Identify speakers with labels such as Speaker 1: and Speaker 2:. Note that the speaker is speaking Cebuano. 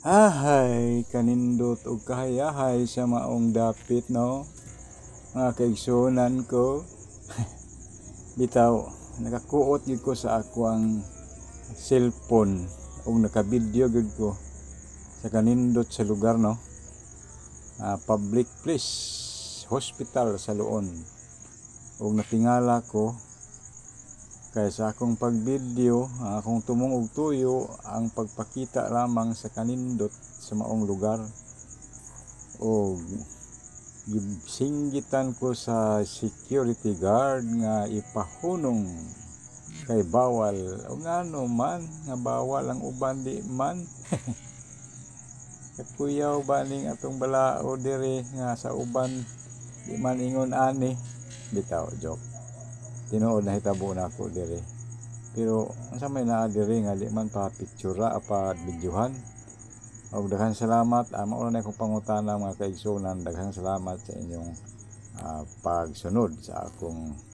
Speaker 1: Ahay, kanindot og kahayahay sa maong dapit, no? Mga kaigsuonan ko. Bitaw, nakakuot gyud ko sa akoang cellphone ug nakabidyo gyud ko sa kanindot sa lugar, no? Public place, hospital sa Loon. Ug natingala ko kay sa akong pag-video, ang akong tumong og tuyo ang pagpakita lamang sa kanindot sa maong lugar. Og gisinggitan ko sa security guard nga ipahunong kay bawal. O ngano man nga bawal, ang uban di man? Kakuyaw ba ning atong balao diri nga sa uban di man ingon ani? Bitaw, joke. Tinuod nahitabo nako diri. Pero unsa may naa diri nga di man pa pictura, pa videohan? Og daghang salamat, mao na akong pangutana, mga kaigsuonan. Daghang salamat sa inyong pagsunod sa akong